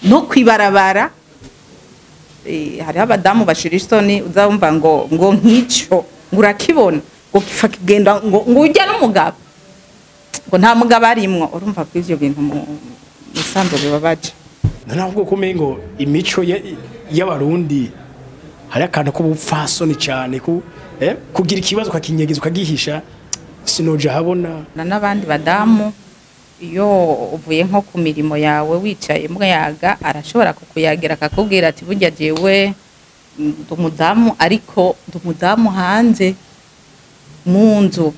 No kwibarabara hariho abadamu bashira isoni, uzumva ngo nk'icyo ngo urakibona ngo kifa kigenda ngo ujya n'umugabo ngo nta mugabo arimwo. Urumva ko ivyo bintu mu musanzwe bibabaje. Ntabwo kumengo imico y'abarundi hari akantu k'ubupfasoni cyane ku kugira ikibazo ukakinyegeza ukagihisha sinoja habona. N'abandi badamu iyo uvuye nko ku mirimo yawe wicaye mwayaga, arashobora kukuyagira akakubwira ati burya jewe ndi umudamu, ariko ndi umudamu hanze, mu nzu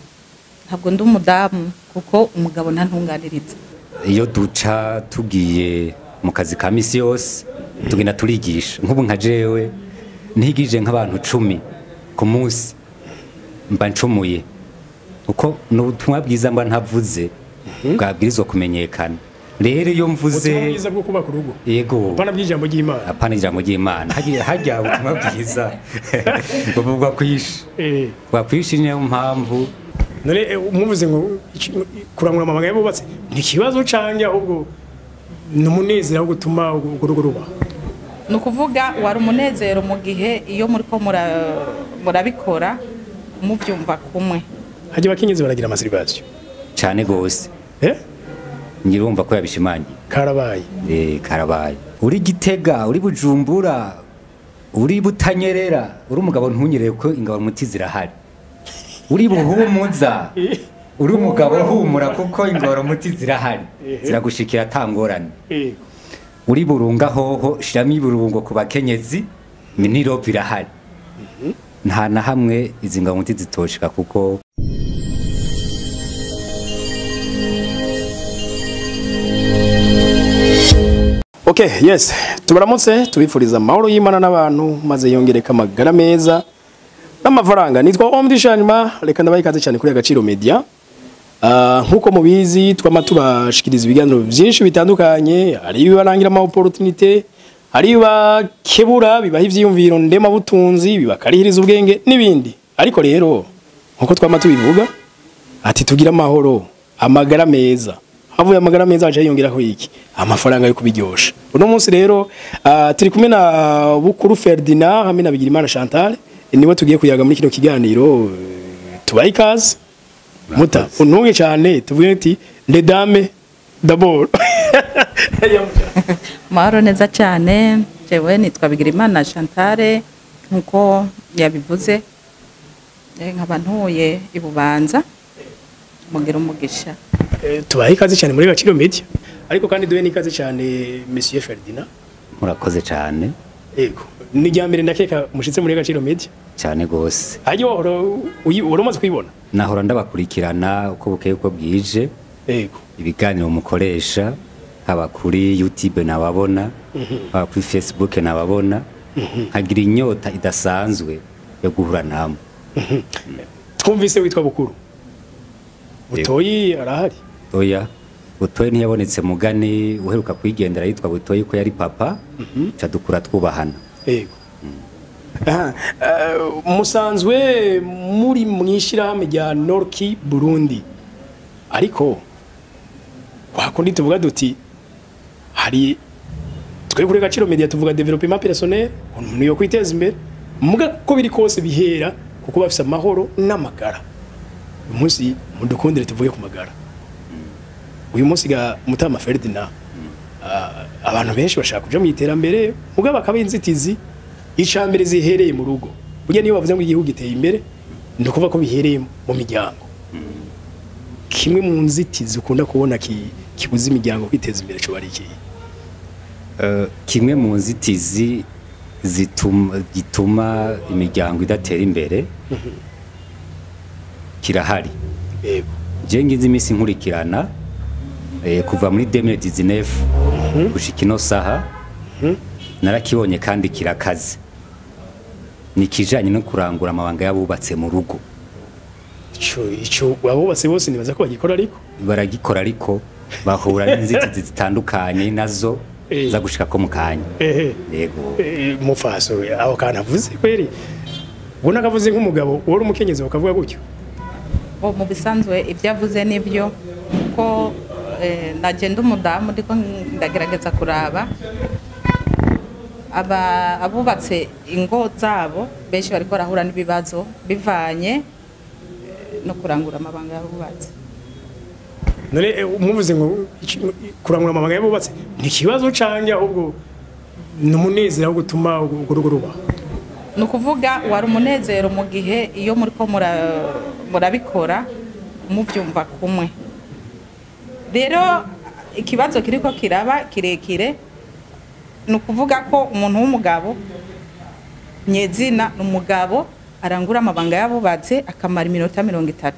ntabwo ndi umudamu kuko umugabo ntantunganiriza. Iyo duca tugiye mu kazi ka misi yose tugenda turigisha, nk'ubu nka jewe ntigije nk'abantu 10 ku munsi mba ncumuye, kuko n'ubutumwa bwiza mba ntavuze bwabwirizwa kumenyekana. Rero iyo mvuze ubutumwa bwiza bwo kubaka urugo, yego, apana bw'ijambo ry'Imana, apana ijambo ry'Imana, hajya ubutumwa bwiza buvugwa kwishi bwa kwishi. Niyo mpamvu None umuvuze ngo kurangura amabanga y'abubatse ni ikibazo canke ahubwo ni umunezero wo gutuma urwo rugo ruba? Ni ukuvuga wari umunezero mu gihe iyo muriko murabikora mubyumva kumwe. Hajya abakenyezi baragira masturbation? Cyane gose. Ngirumva ko yabishimangiye. Karabaye. Karabaye. Uri Gitega, uri Bujumbura, uri Butanyerera, uri umugabo ntunyereye ko ingabo muti zirahari. Uri Buhumuza, uri umugabo humura kuko ingabo muti zirahari, ziragushikira atangorane. Uri Burunga hoho shiramo iburungo ku bakenyezi, miniro birahari. Nta na hamwe izi ngabo muti zitoshika kuko Okay, yes. Tubaramutse tubifuriza amahoro y'Imana n'abantu maze yongereka amagara meza n'amafaranga. Nitwa Omdi Shanima, reka ndabaha ikaze cyane kuri Agaciro Media. Nkuko mubizi twama tubashikiriza ibiganiro byinshi bitandukanye, hari ibibarangira ama opportunité, hari ibakebura bibaha ivyiyumviro ndema butunzi, bibakarihiriza ubwenge n'ibindi. Ariko rero nkuko twama tubivuga ati tugira amahoro, amagara meza. Havuye amagara meza aje yongeraho iki? Amafaranga yo kubiryosha. Uno munsi rero turi kumwe na Bukuru Ferdinand hamwe na Bigirimana Chantal, niwe tugiye kuyaga muri kino kiganiro. Tubaye ikaze. Muta untunge cyane tuvuge ati les dames d'abord. Mahoro neza cyane, jewe nitwa Bigirimana Chantal nkuko yabivuze, nkaba ntuye i Bubanza. Mugira umugisha. Tubaye ikaze cyane muri Gaciro Media, ariko kandi duhe n'ikaze cyane Monsieur Ferdinand. Murakoze cyane. Yego, ni rya mbere ndakeka mushitse muri Gaciro Media. Cyane gose. Hajye wahora wari umaze kuyibona? Nahora ndabakurikirana uko bukeye uko bwije. Ibiganiro mukoresha haba kuri YouTube nababona, haba kuri Facebook nababona, nkagira inyota idasanzwe yo guhura namwe. Twumvise witwa Bukuru. Butoyi arahari? Oya, Butoyi ntiyabonetse, mugani uheruka kwigendera yitwa Butoyi ko yari papa, ca dukura twubahana. Yego. Aha, musanzwe muri mwishirahamwe rya Norki Burundi. Ariko kwakundi tuvuga duti hari twe kuri Gaciro Media tuvuga développement personnel, umuntu yo kwiteza imbere, muga ko biri kose bihera kuko bafise amahoro n'amagara. Uyu munsi mudukundire tuvuge ku magara. Uyu munsi ga Mutama Ferdinand, abantu benshi bashaka kuja mu iterambere muga bakaba inzitizi icambere zihereye mu rugo. Burya niyo bavuze ngo igihugu giteye imbere ni ukuvuga ko bihereye mu miryango. Kimwe mu nzitizi ukunda kubona kibuza imiryango kwiteza imbere cyo bari iki? Kimwe mu nzitizi gituma imiryango idatera imbere kirahari. Je ngize iminsi nkurikirana kuva muri 2019 gushika ino saha, narakibonye kandi kirakaze. Ni kijanye no kurangura amabanga y'abubatse mu rugo. Ico abubatse bose nibaza ko bagikora, ariko baragikora, ariko bahura n'inzitizi zitandukanye nazo za gushika ko mukanya. Yego. Mufaso aho kantu avuze kweri, ubona kavuze nk'umugabo wari umukenyezi bakavuga gutyo. Bo mu bisanzwe ibyo avuze nibyo, kuko Naje ndi umudamu, ndiko ndagerageza kuraba aba abubatse ingo zabo, benshi bariko barahura n'ibibazo bivanye no kurangura amabanga y'abubatse. None muvuze ngo kurangura amabanga y'abubatse ni ikibazo canke ahubwo ni umunezero wo gutuma urwo rugo rubaho? Ni ukuvuga wari umunezero mu gihe iyo muriko murabikora muvyumva kumwe. Rero ikibazo kiriko kiraba kirekire, ni ukuvuga ko umuntu w'umugabo nyezina ni umugabo arangura amabanga y'abubatse akamara iminota 30,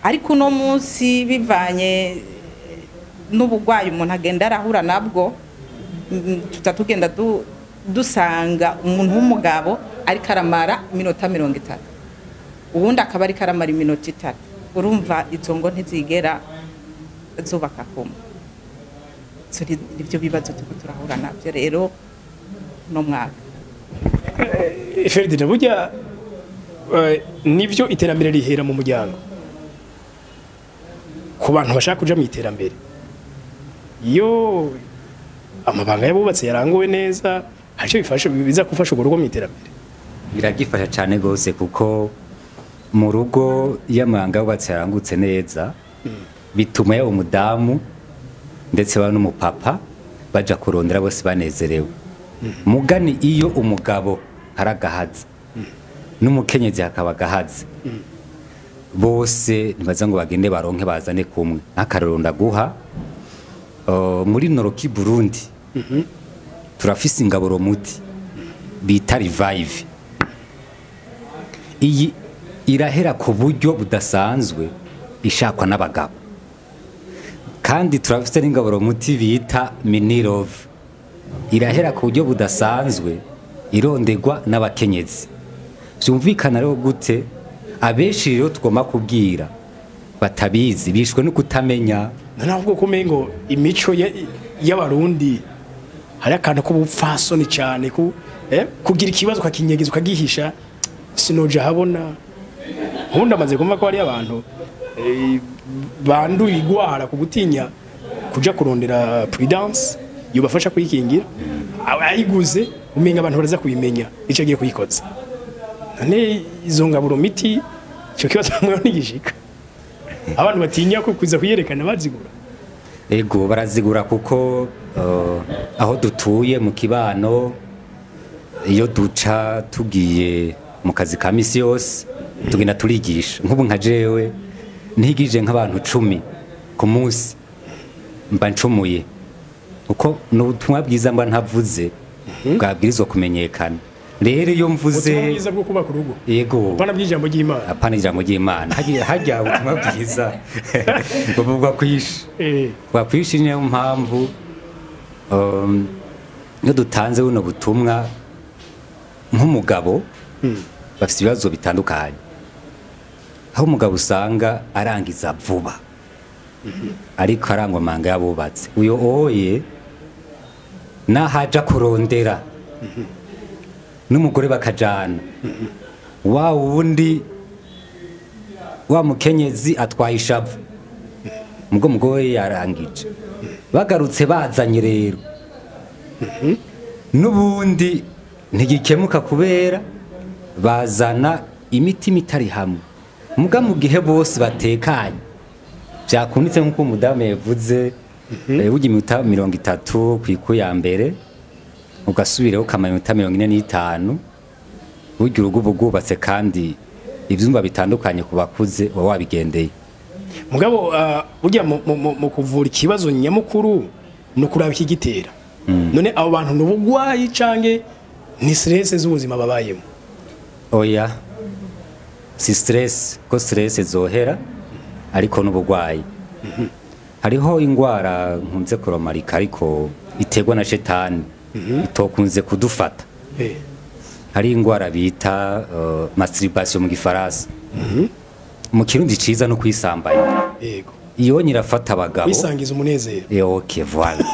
ariko uno munsi bivanye n'ubugwayi umuntu agenda arahura nabwo, tuza tugenda dusanga umuntu w'umugabo ariko aramara iminota 30, uwundi akaba ariko aramara iminota 3. Urumva izo ngo ntizigera zubaka kumwe. So nivyo bibazo turiko turahura navyo rero no mwaka. Ferdinand, burya nivyo iterambere rihera mu muryango. Ku bantu bashaka kuja mu iterambere, iyo amabanga y'abubatse yaranguwe neza, hari ico bifasha, biza gufasha urwo rugo mu iterambere. Biragifasha cyane gose, kuko mu rugo iyo amabanga yubatse yarangutse neza, bituma yaba umudamu ndetse ba n'umupapa baja kurondera bose banezerewe. Mugani iyo umugabo hari agahaza n'umukenyezi hakaba agahaza, bose ntibaza ngo bagende baronke bazane kumwe. Nk'akarorero ndaguha, muri Noroki Burundi turafise ingaburo muti bita Revive. Iyi irahera ku buryo budasanzwe, ishakwa n'abagabo. Kandi turafise n'ingaburo muti bita Minirove, irahera ku buryo budasanzwe, irondegwa n'abakenyezi. Vyumvikana rero gute abenshi rero tugomba kubwira batabizi, bishwe no kutamenya. None ahubwo ko umengo imico y'abarundi hari akantu k'ubupfasoni cyane, ku kugira ikibazo ukakinyegeza ukagihisha, sinoja habona. Ubundi amaze kumva ko hari abantu banduye igwara ku gutinya kuja kurondera prudence yobafasha kuyikingira, ayiguze umenga abantu baraza kubimenya ico agiye kuyikoza. None izo ngaburo miti ico kibazo mwe ntigishika, abantu batinya ko kuza kuyerekana bazigura? Ego, barazigura kuko aho dutuye mu kibano, iyo duca tugiye mu kazi ka misi yose tugenda turigisha. Nk'ubu nka jewe ntigije nk'abantu 10 ku munsi mba ncumuye, kuko n'ubutumwa bwiza mba ntavuze bwabwirizwa kumenyekana. Rero iyo mvuze ubutumwa bwiza bwo kubaka urugo, yego, apana bw'ijambo ry'Imana, apana ijambo ry'Imana, hajya ubutumwa bwiza buvugwa kwishi bwa kwishi. Niyo mpamvu iyo dutanze buno butumwa, nk'umugabo bafite ibibazo bitandukanye, aho umugabo usanga arangiza vuba ariko arangwa amanga y'abubatse, uyo oye nahaja kurondera n'umugore bakajana, wa wundi wa mukenyezi atwaye ishavu, mugo mugore yarangije, bagarutse bazanye rero n'ubundi ntigikemuka kubera bazana imitima itari hamwe. Muga mu gihe bose batekanye byakunitse, nk'uko umudamu yavuze, burya iminota 30 ku ya mbere, ugasubiraho ukamara iminota 45, burya urugo uba rwubatse, kandi ivyumba bitandukanye ku bakuze uba wabigendeye. Mugabo burya mu kuvura ikibazo nyamukuru ni ukuraba ikigitera. None abo bantu ni ubugwayi canke ni stress z'ubuzima babayemo? Oya, si stress, ko stress zohera, ariko n'ubugwayi. Hariho ingwara nkunze kuromarika ariko iterwa na shetani, itokunze kudufata. Hari ingwara bita masturbation mu gifaransa, mu kirundi ciza no kwisambanya. Iyo nyirafata abagabo. Kwisangiza umunezero. Ok, voilà,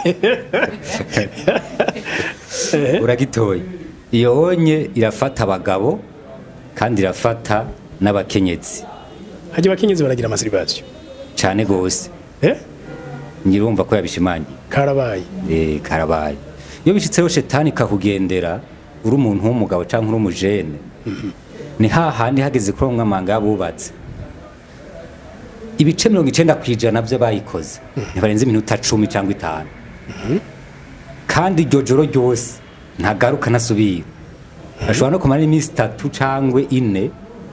uragitoye. Iyo onye irafata abagabo kandi irafata n'abakenyezi. Hajya abakenyezi baragira masturbation? Cane gose. Nyirumva ko yabishimangiye. Karabaye. Karabaye. Iyo bishitseho shetani kakugendera uri umuntu w'umugabo canke uri umujene, ni hahandi hageze kuri umwe amanga yabubatse, ibice 90% by'abayikoze ntibarenze iminota 10 cyangwa 5, kandi iryo joro ryose ntagaruka nasubira, ashobora no kumara iminsi 3 cyangwa 4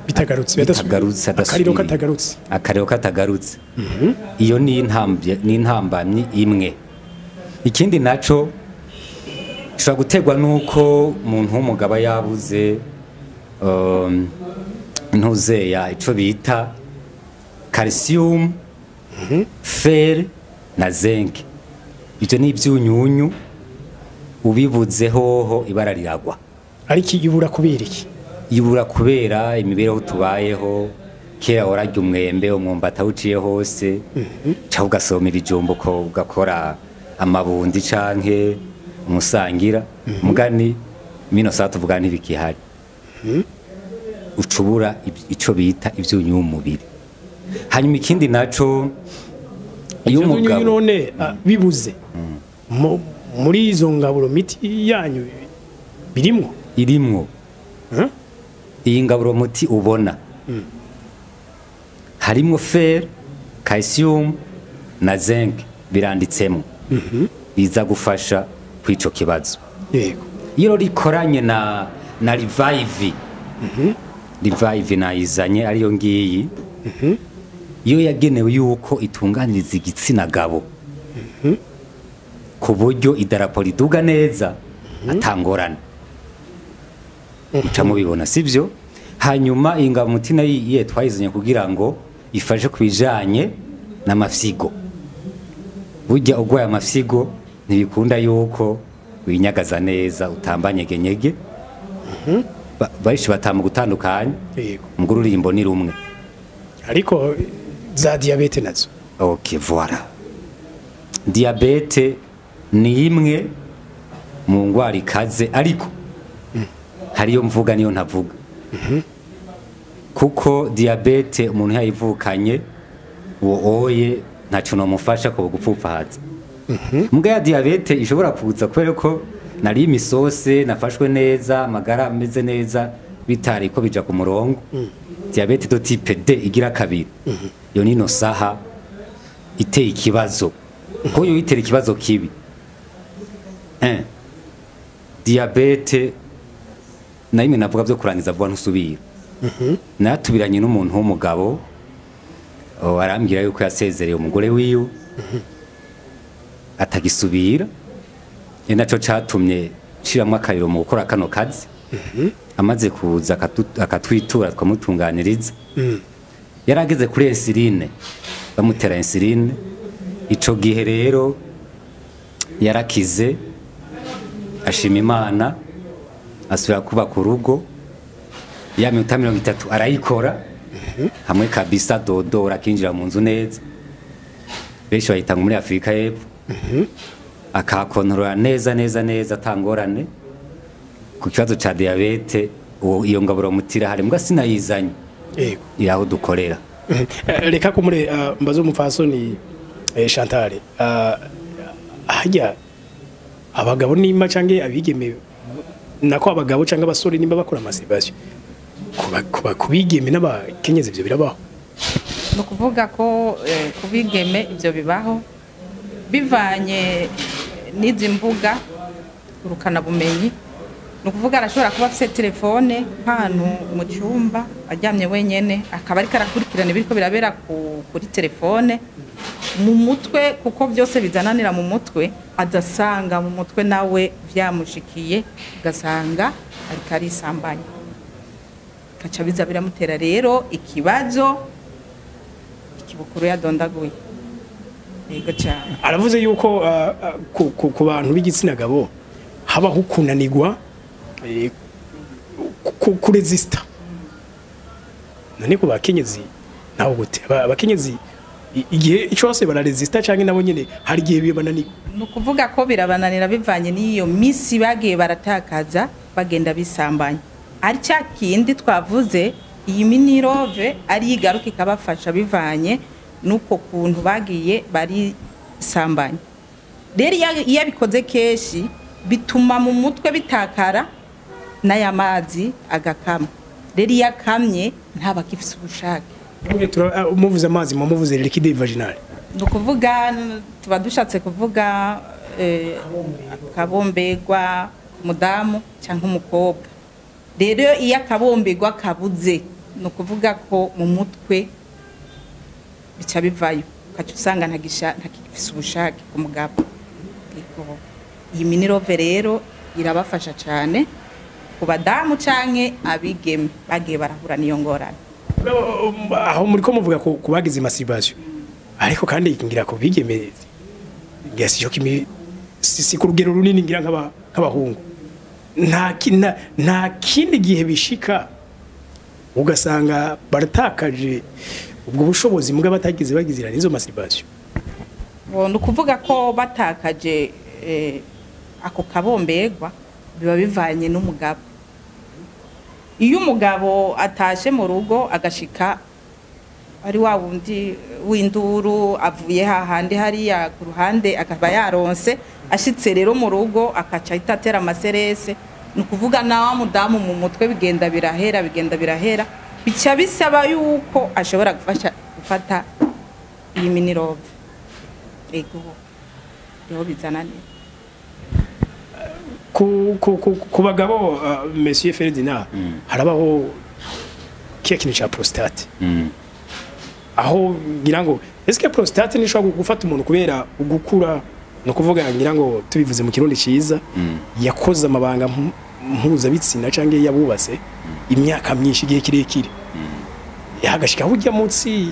bitagarutse, akariro katagarutse, akariro katagarutse. Iyo ni intambamyi imwe. Ikindi naco gishobora guterwa nuko umuntu w'umugabo yabuze ntuzeya ico bita calcium, fer na zinc. Ibyo ni ibyunyunyu, ubibuze hoho ibara riragwa. Ariko ibura kubera iki? Ibura kubera imibereho tubayeho. Kera wararya umwembe, umwumbati awuciye hose, cyangwa ugasoma ibijumbo ugakora amabundi canke umusangira. Mugani mino saa tuvuga ntibikihari, ucubura ico bita ivyunyunyu mu mubiri. Hanyuma ikindi naco, iyo umugabo none bibuze muri izo ngaburo miti yanyu birimwo, irimwo iyi ngaburo muti ubona harimwo fer, calcium na zinc, biranditsemo, biza gufasha kwico kibazo. Yego. Iyo rikoranye na Revive, Revive nayizanye ariyo ngiyi, iyo yagenewe yuko itunganiriza igitsina gabo ku buryo idarapo riduga neza atangorana, muca mubibona, sibyo? Hanyuma ingabo mutina yiye twayizanye kugira ngo ifashe kubijanye n'amafyigo. Burya ugwaye amafyigo ntibikunda yuko winyagaza neza, utambanyegenyege, bayishi batamu gutandukanye. Yego. Mugururimbo ni rumwe. Ariko za diabete nazo. Ok, voilà. Diabete ni imwe mu ngwara ikaze, ariko hariyo mvuga niyo ntavuga. Kuko diabete umuntu yayivukanye uwo oye ntaco nomufasha ko gupfupfahaza. Mbwa ya diabete ishobora kuza kubera ko nari imisose, nafashwe neza, amagara ameze neza, bitari ko bija ku murongo. Diabete de type D igira kabiri, iyo nino saha iteye ikibazo, ko yo itera ikibazo kibi. Diabete na imwe navuga byo kurangiza vuba ntusubira. Natubiranye n'umuntu w'umugabo, arambwira yuko yasezereye umugore wiwe atagisubira. Ni naco catumye nshiramwo akariro mu gukora kano kazi. Amaze kuza akatwitura twamutunganiriza. Yarageze kuri insuline, bamutera insuline. Ico gihe rero yarakize, ashima Imana, asubira kuba ku rugo. Ya minota 30 arayikora hamwe kabisa, dodora akinjira mu nzu neza. Benshi bayitanga muri Afrika y'Epfo. Akakontorora neza neza neza atangorane. Ku kibazo ca diabete iyo ngaburo mutira hari mbwa sinayizanye. Yego. Iraho dukorera. Reka kumure mbazo umupfasoni Chantal, hajya abagabo nimba canke abigeme, nako abagabo canke abasore nimba bakora masturbation, kuba kubigeme n'abakenyezi ivyo birabaho? No kuvuga ko kubigeme ivyo bibaho bivanye n'izi mbuga urukana bumenyi. No kuvuga arashobora kuba afite telefone nk'ahantu mu cyumba aryamye wenyene, akaba ariko arakurikirana ibiriko birabera kuri telefone mu mutwe, kuko byose bizananira mu mutwe, adasanga mu mutwe nawe vyamushikiye, ugasanga ariko arisambanya, kaca biza biramutera rero ikibazo ikibukuru yadondaguye. Yego cyane. Aravuze yuko ku bantu b'igitsina gabo habaho kunanirwa kuresista. None ku bakenyezi naho gute? Abakenyezi igihe cyose bararesista canke nabo nyene hari igihe bibananirwa? Ni ukuvuga ko birabananira bivanye n'iyo misi bagiye baratakaza bagenda bisambanya. Ari cya kindi twavuze, iyi minirove ari igaruka ikabafasha bivanye n'uko kuntu bagiye bari Sambanya rero iyo abikoze kenshi bituma mu mutwe bitakara n'aya mazi agakama. Rero iyo akamye ntaba akifise ubushake. Muvuze amazi, muvuze liquide vaginal. Ni ukuvuga tuba dushatse kuvuga akabomberwa umudamu cyangwa umukobwa. Rero iyo akabomberwa kabuze, ni ukuvuga ko mu mutwe bica bivayo, ukaca usanga ntakifise ubushake ku mugabo. Iyi minirove rero irabafasha cyane ku badamu canke abigeme bagiye barahura n'iyo ngorane. Aho muri ko muvuga ku bagize masturbation, ariko kandi ngira ko bigeme ngira si kimi si ku rugero runini ngira nk'abahungu, nta kindi gihe bishika ugasanga baratakaje ubwo bushobozi mbwa batagize bagizira nizo masturbation. Ni ukuvuga ko batakaje ako kabomberwa biba bivanye n'umugabo. Iyo umugabo atashe mu rugo agashika ari wa wundi w'induru, avuye hahandi hariya ku ruhande akaba yaronse, ashitse rero mu rugo akaca ahita atera amaserese, ni ukuvuga na wa mudamu mu mutwe bigenda birahera, bigenda birahera, bica bisaba yuko ashobora gufata iyi minirove. Ego rero bizana neza. Ku bagabo, Monsieur Ferdinand, harabaho kiya kintu ca prostate. Aho ngira ngo est-ce que prostate nishobora gufata umuntu kubera ugukura, no kuvuga ngira ngo tubivuze mu kirundi ciza, yakoze amabanga mpuzabitsina canke yabubatse imyaka myinshi, igihe kirekire, yahagashika ujya munsi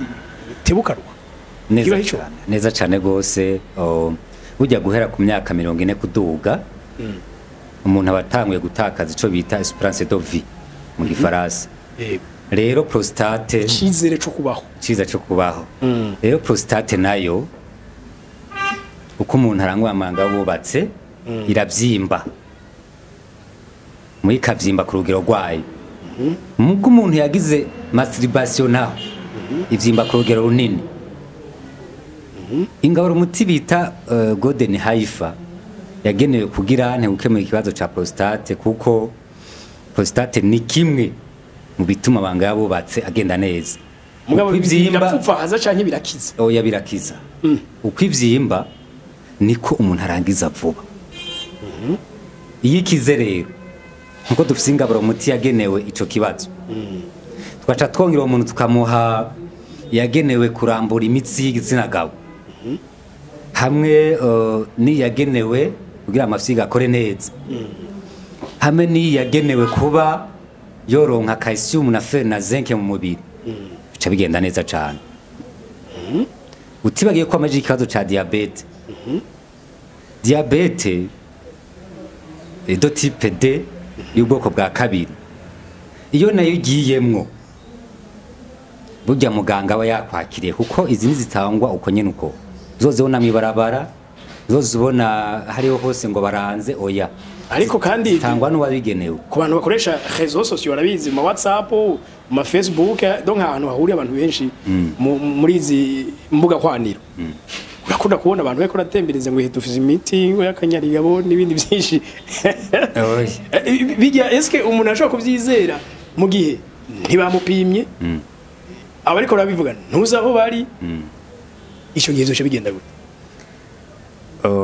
tebukarwa. Neza cyane gose. Ujya guhera ku myaka 40 kuduga, umuntu aba atanguye gutakaza ico bita esperance de vie mu gifaransa. Rero prostate, icizere cyo kubaho, ciza cyo kubaho. Rero prostate nayo uko umuntu arangwa amanga bubatse iravyimba, muri kavyimba ku rugero rwayo. Mubwo umuntu yagize masturbation naho ivyimba ku rugero runini. Ingaburo umuti bita Golden Haifa yagenewe kugira nte gukemura ikibazo ca prostate, kuko prostate ni kimwe mu bituma abanga yabubatse agenda neza. Mugabo ivyimba haza canke birakiza? Oya, birakiza. Uko ivyimba niko umuntu arangiza vuba. Iyo ikize rero, nkuko dufise ingaburo umuti yagenewe ico kibazo, twaca twongera umuntu tukamuha yagenewe kurambura imitsi y'igitsina gabo, hamwe niyagenewe kugira amafyigo akore neza, hamwe niyagenewe kuba yoronka calcium na fer na zinc mu mubiri, bica bigenda neza cyane. Utibagiye ko amaje ikibazo ca diabete. Diabete de type D y'ubwoko bwa kabiri, iyo nayo igiyemwo burya muganga aba yakwakiriye, kuko izi nizitangwa uko nyene uko zozibona mwibarabara, zozibona hariho hose ngo baranze, oya. Ariko kandi zitangwa n'uwabigenewe. Ku bantu bakoresha réseaux sociaux barabizi, mu WhatsApp, mu Facebook, donc ahantu hahuriye abantu benshi muri izi mbuga kwaniro, urakunda kubona abantu bariko baratembereza ngo dufise imiti ngo y'akanyarigabo n'ibindi byinshi. Bijya est-ce que umuntu ashobora kuvyizera mu gihe ntibamupimye, abariko barabivuga ntuzi aho bari, ico gihe zoce bigenda gute?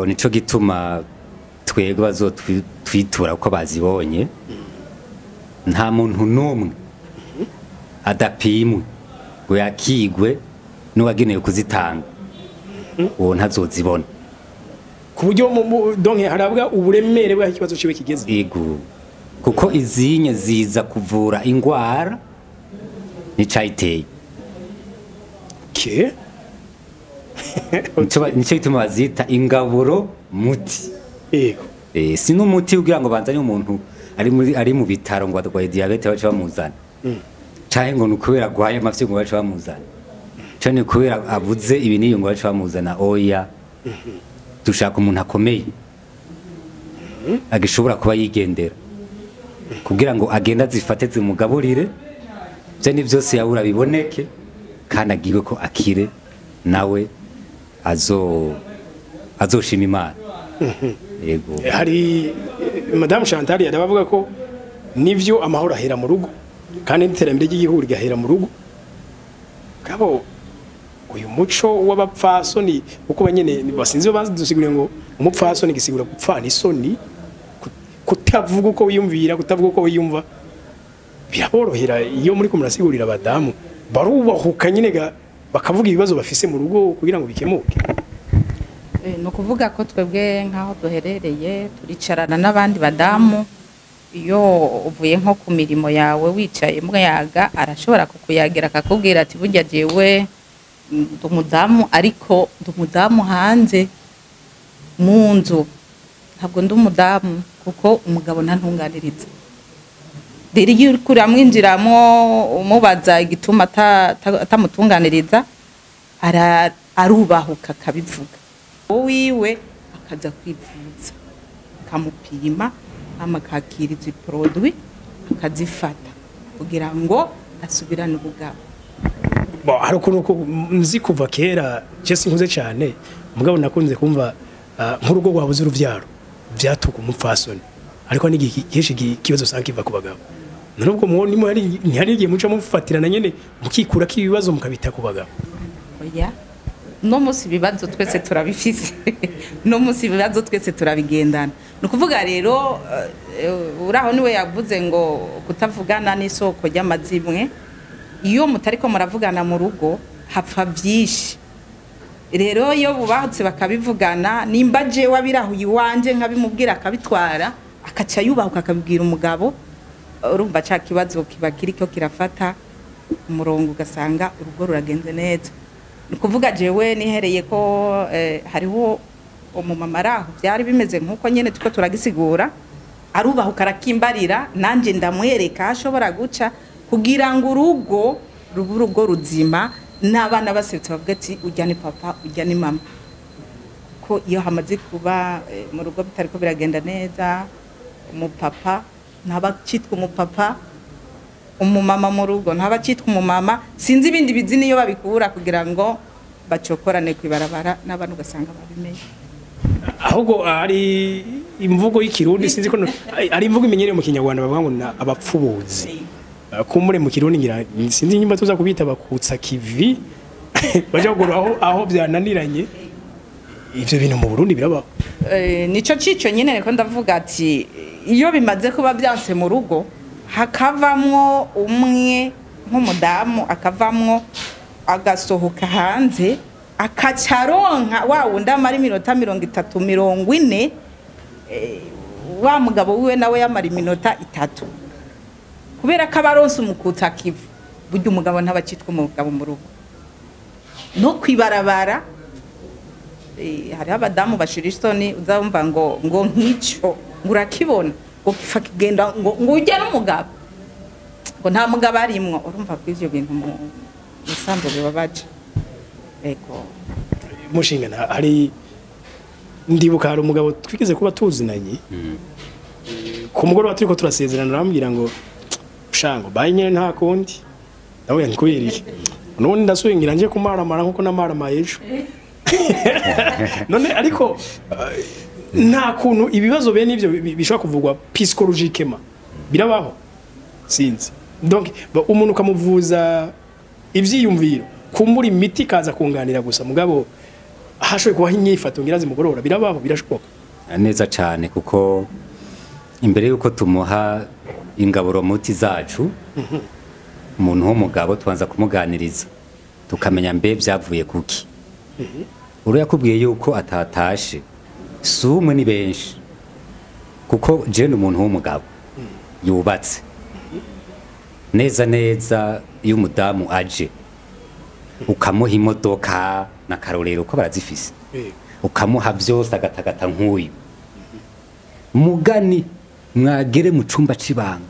Nico gituma twebwe bazotwitura uko bazibonye. Nta muntu n'umwe adapimwe ngo yakigwe n'uwagenewe kuzitanga, uwo ntazozibona. Ku buryo donc harabwa uburemere bw'aho ikibazo ciwe kigeze. Ego, kuko izinye ziza kuvura ingwara nicayiteye. Okay. Nico gituma bazita ingaburo muti. Ego. Si n'umuti ugira ngo banzanye umuntu ari mu bitaro ngo arwaye diabete bace bamuzana, canke ngo nukubera agwaye amafyigo ngo bace bamuzana, canke kubera abuze ibi n'iyo ngo bace bamuzana. Oya, dushaka umuntu akomeye agishobora kuba yigendera, kugira ngo agende azifate zimugaburire, byo ni byose yabura biboneke, kandi agirwe ko akire nawe azo Azoshima Imana. Yego. Hari Madame Chantal yarabavuga ko nivyo amahoro ahera mu rugo kandi n'iterambere ry'igihugu rigahera mu rugo. Kabo uyu muco w'abapfasoni uko banyene basinzi badusiguriye ngo umupfasoni gisigura gupfana isoni, kutavuga uko wiyumvira, kutavuga uko wiyumva. Biraborohera iyo muri ko murasigurira abadamu barubahuka nyine bakavuga ibibazo bafise mu rugo kugira ngo bikemuke. Ni ukuvuga ko twebwe nk'aho duherereye turicarana n'abandi badamu. Iyo uvuye nko ku mirimo yawe wicaye muyaga, arashobora kukuyagira akakubwira ati burya jewe ndi umudamu, ariko ndi umudamu hanze, mu nzu ntabwo ndi umudamu kuko umugabo ntantunganiriza. Rero iyo uriko uramwinjiramwo umubaza igituma atamutunganiriza, arubahuka akabivuga. Wiwe akaza kwivuza, akamupima, amakakira izi produit akazifata kugira ngo asubirane ubugabo. Bon, hari ukuntu nzi kuva kera, je sinkuze cyane, mugabo nakunze kumva nk'urugo rwabuze uruvyaro vyatuka umupfasoni, ariko n'igihe kenshi ikibazo usanga kiva ku bagabo. None ubwo ntihari igihe muca mufatirana nyene mukikura ko ibibazo mukabita ku bagabo? Oya, no musi ibibazo twese turabifise, no musi ibibazo twese turabigendana. Ni ukuvuga rero uraho niwe yavuze ngo kutavugana n'isoko ry'amazimwe. Iyo mutariko muravugana mu rugo hapfa byinshi. Rero iyo bubatse bakabivugana, nimba jewe abirahuye iwanje nkabimubwira akabitwara, akaca yubahuka akabibwira umugabo, urumva ca kibazo kiba kiriko kirafata umurongo, ugasanga urugo ruragenze neza. Ni ukuvuga jewe nihereye ko hariho umumama araho byari bimeze nkuko nyene tuko turagisigura, arubahuka arakimbarira, nanje ndamwereka ashobora guca kugira ngo urugo rube urugo ruzima, n'abana baserutse bavuga ati ujya ni papa, ujya ni mama. Ko iyo hamaze kuba mu rugo bitariko biragenda neza, umupapa ntaba acitwa umupapa, umumama mu rugo ntaba acitwa umumama, sinzi ibindi bizina iyo babikura kugira ngo bacokorane kwibarabara n'abantu ugasanga babimenye. Ahubwo hari imvugo y'ikirundi, sinzi ko ari imvugo imenyereye mu Kinyarwanda, bavuga ngo na abapfubuzi. Kumure mu Kirundi ngira sinzi nyimba tuza kubita bakutsa kivi baje kugura aho byananiranye. Ivyo bintu mu Burundi birabaho. Nico cico nyine niko ndavuga ati iyo bimaze kuba byanse mu rugo hakavamwo umwe nk'umudamu akavamwo agasohoka hanze akacaronka wa wundi amara iminota 30 40, wa mugabo wiwe nawe yamara iminota 3, kubera ko abaronse umukutsa kivu. Burya umugabo ntabacitwa umugabo mu rugo no kwibarabara. Hariho abadamu bashira isoni, uzumva ngo nk'icyo ngo urakibona ngo pfa kigenda ngo ujye n'umugabo ngo nta mugabo arimwo. Urumva ko ivyo bintu mu musambo bibabaje. Ego mushinga hari ndibuka hari umugabo twigeze kuba tuzinanye ku mugoroba turiko turasezerana, arambwira ngo shango bayi nyene nta kundi, ndavuga nti kubera iki none ndasubingira nje kumaramara nkuko namaramaye ejo. None ariko nta kuntu ibibazo bene ivyo bishobora kuvugwa psychologiquement birabaho, sinzi. Donc umuntu ukamuvuza ivyiyumviro kumbura imiti kaza kunganira gusa, mugabo hashoboye kubaho inyifato ngira zimugorora, birabaho, birashoboka neza cyane. Kuko imbere yuko tumuha ingaburo muti zacu, umuntu w'umugabo tubanza kumuganiriza tukamenya mbe byavuye kuki. Uru yakubwiye yuko atatashe si umwe ni benshi, kuko je ni umuntu w'umugabo yubatse neza neza. Iyo umudamu aje ukamuha imodoka na karorero ko barazifise, ukamuha byose agatagata nk'uyu mugani, mwagere mu cumba c'ibanga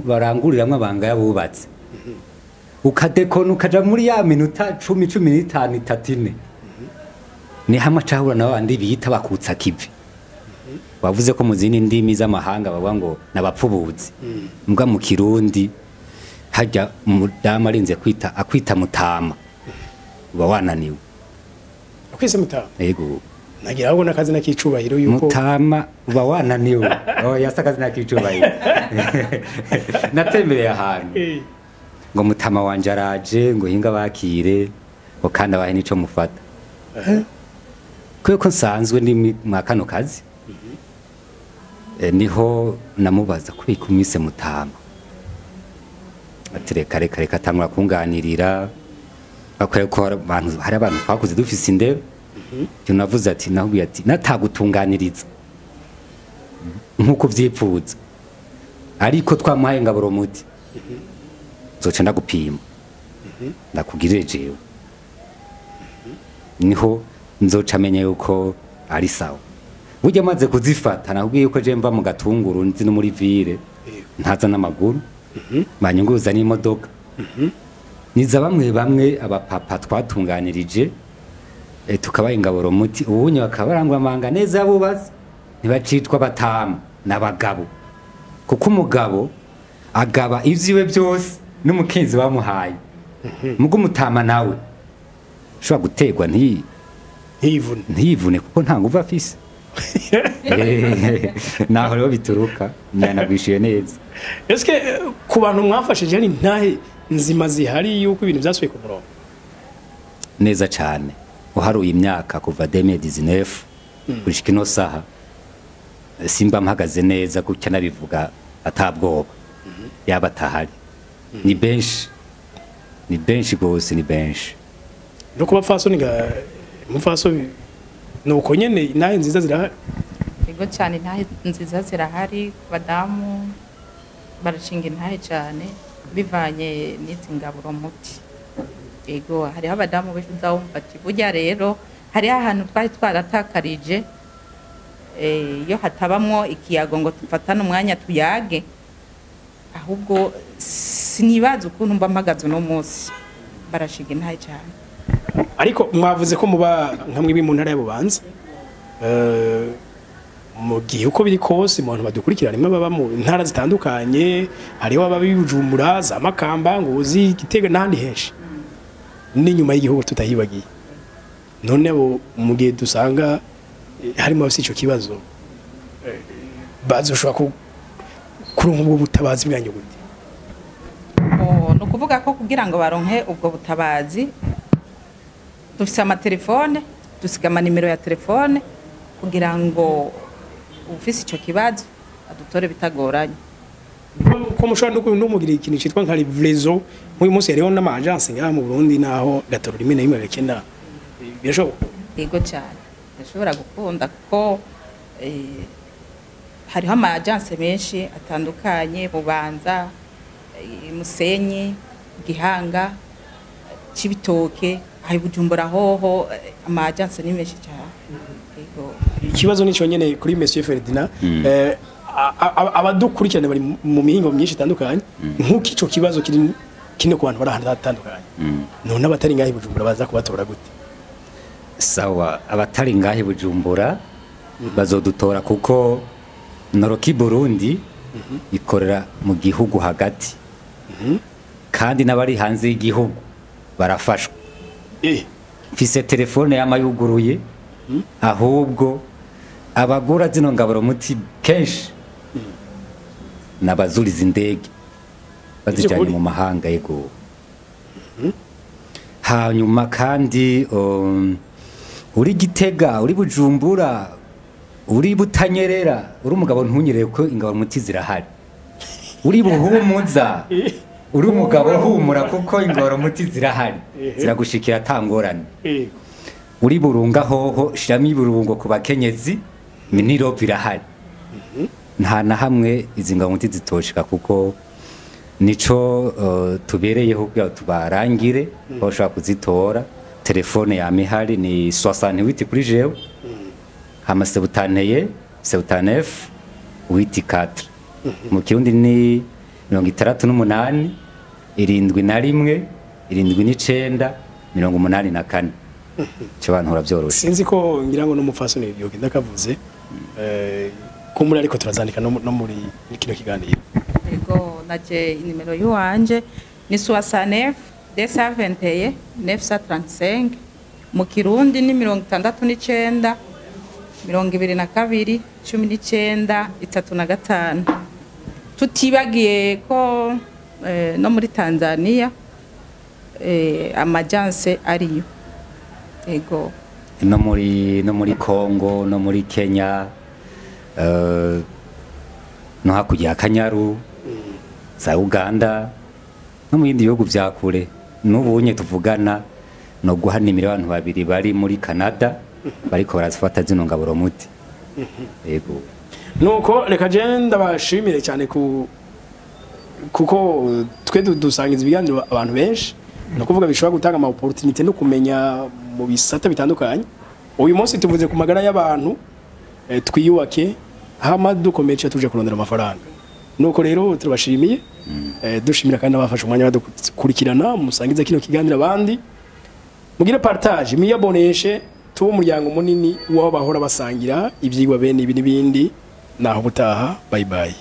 baranguriramwo abanga yabubatse, ukadekona ukaja muri ya minota 10 15 34, ni hamwe acahura n'abandi bita bakutsa kivi. Wavuze ko mu zindi ndimi z'amahanga bavuga ngo nabapfubuzi, mbwa mu Kirundi hajya umudamu arinze kwita akwita mutama uba wananiwe. Akwise mutama? Yego. Nagira ahubwo n'akazina k'icubahiro yuko Mutama uba wananiwe. Oh, yasa akazina k'icubahiro. Natembereye ahantu ngo mutama wanje araje, ngo hinga bakire, ngo kandi abahe nico mufata. Kubera ko nsanzwe ndi mwa kano kazi, niho namubaza kubika umwise mutama. Ati reka reka reka, atangura kunganirira akwereka ko hari abantu twakuze dufise indero. Ivyo navuze ati nahubwiye ati natagutunganiriza nkuko vyipfuza, ariko twamuhaye ngaburo muti nzoca ndagupima ndakugirire jewe, niho nzoca menya yuko ari sawa. Burya maze kuzifata nakubwiye yuko je mva mu Gatunguru nzi no muri ville, ntaza n'amaguru, banyunguruza n'imodoka. Niza bamwe bamwe abapapa twatunganirije, tukabaha ingaburo muti, ubunye bakaba barangwa amanga neza bubaze, ntibacitwa batama n'abagabo, kuko umugabo agaba ivyiwe byose n'umukinzi bamuhaye. Mugo umutama nawe ushobora gutegwa ntiyivune, ntiyivune kuko nta nguvu afise. Naho rero bituruka nyanagwishuye neza. Eske ku bantu mwafashije hari ntahe nzima zihari yuko ibintu byasubiye ku murongo? Neza cyane. Uharuye imyaka kuva 2019 gushika ino saha, simba mpagaze neza gutya nabivuga atabwoba yaba atahari. Ni benshi, ni benshi gose, ni benshi. No kuba fasoni ga mufaso nuko nyene intahe nziza zirahari. Yego cyane, intahe nziza zirahari, badamu barashinga intahe cyane bivanye n'izi ngaburo muti. Yego, hariho abadamu benshi uzawumva ati burya rero hariho ahantu twari twaratakarije, iyo hatabamwo ikiyago ngo tufatane umwanya tuyage, ahubwo sinibaza ukuntu mba mpagaze uno munsi. Barashinga intahe cyane. Ariko mwavuze ko muba nka mwibi mu ntara y'Ububanza, mu gihe uko biri kose mu bantu badukurikirana rimwe baba mu ntara zitandukanye, hariho ababa i Bujumbura, za Makamba, Ngozi, Gitega n'ahandi henshi, n'inyuma y'igihugu tutahibagiye. None abo mu gihe dusanga harimo abafite ico kibazo, bazoshobora kuronka ubwo butabazi bwanyu gute? Ni ukuvuga ko kugira ngo baronke ubwo butabazi dufise amatelefone, dusiga amanimero ya telefone kugira ngo ufise ico kibazo adutore bitagoranye. Ko mushobora no mugira ikintu citwa nka livraison nk'uyu munsi hariho n'ama agence ngaha mu Burundi, naho gatoro rimwe na rimwe gakena, birashoboka? Yego cyane, ndashobora gukunda kuko hariho ama agence menshi atandukanye, Bubanza, Musenyi, Gihanga, Cibitoke, aho Bujumbura hoho ama agence ni menshi cyane. Yego. Ikibazo nico nyene kuri Monsieur Ferdinand, abadukurikirana bari mu mihingo myinshi itandukanye, nk'uko ico kibazo kiri kino ku bantu bari ahantu hatandukanye, none abatari ngaho i Bujumbura baza kubatora gute? Sawa, abatari ngaho i Bujumbura bazodutora kuko Noroki Burundi ikorera mu gihugu hagati, kandi n'abari hanze y'igihugu barafashwa. Mfise telefone yamayuguruye, ahubwo abagura zino ngaburo muti kenshi nabazuriza indege bazijanye mu mahanga. Yego. Hanyuma kandi uri Gitega, uri Bujumbura, uri Butanyerera, uri umugabo ntunyereye ko ingaburo muti zirahari. Uri Buhumuza, uri umugabo humura kuko ingaburo muti zirahari, ziragushikira atangorane. Uri Burunga hoho shiramo iburungo ku bakenyezi, miniro birahari. Nta na hamwe izi ngaburo muti zitoshika kuko nico tubereyeho kugira tubarangire aho ushobora kuzitora. Telefone ya mihari ni 68 kuri jewe, hama sebutanteye sebutanef witi 4 mu kirundi ni 68 71 79 84. Cyo bantu ravyoroshe. Sinzi ko ngira ngo n'umupfasoni yogenda kavuze ko muri, ariko turazandika no muri kino kiganiro. Yego, naje inimero yuwanje ni 69 221 935. Mu Kirundi ni 69 22 19 35. Tutibagiye ko no muri Tanzania ama agence ariyo. Ego. No muri Congo, no muri Kenya, no hakurya ya Kanyaru za Uganda, no mu bindi bihugu vya kure. N'ubunye tuvugana no guhanimira abantu babiri bari muri Canada bariko barazifata zino ngaburo muti. Yego. Nuko reka je ndabashimire cyane kuko twe dusangiza ibiganiro abantu benshi, no kuvuga bishobora gutanga ama opportunité no kumenya mu bisata bitandukanye. Uyu munsi tuvuze ku magara y'abantu, twiyubake hama dukomeje tuje kurondera amafaranga. Nuko rero turabashimiye, dushimira kandi abafashe umwanya badukurikirana. Musangize kino kiganiro abandi, mugire partage, mwiyaboneshe, tube umuryango munini w'aho bahora basangira ibyigwa bene ibi n'ibindi. Naho butaha, bye bye.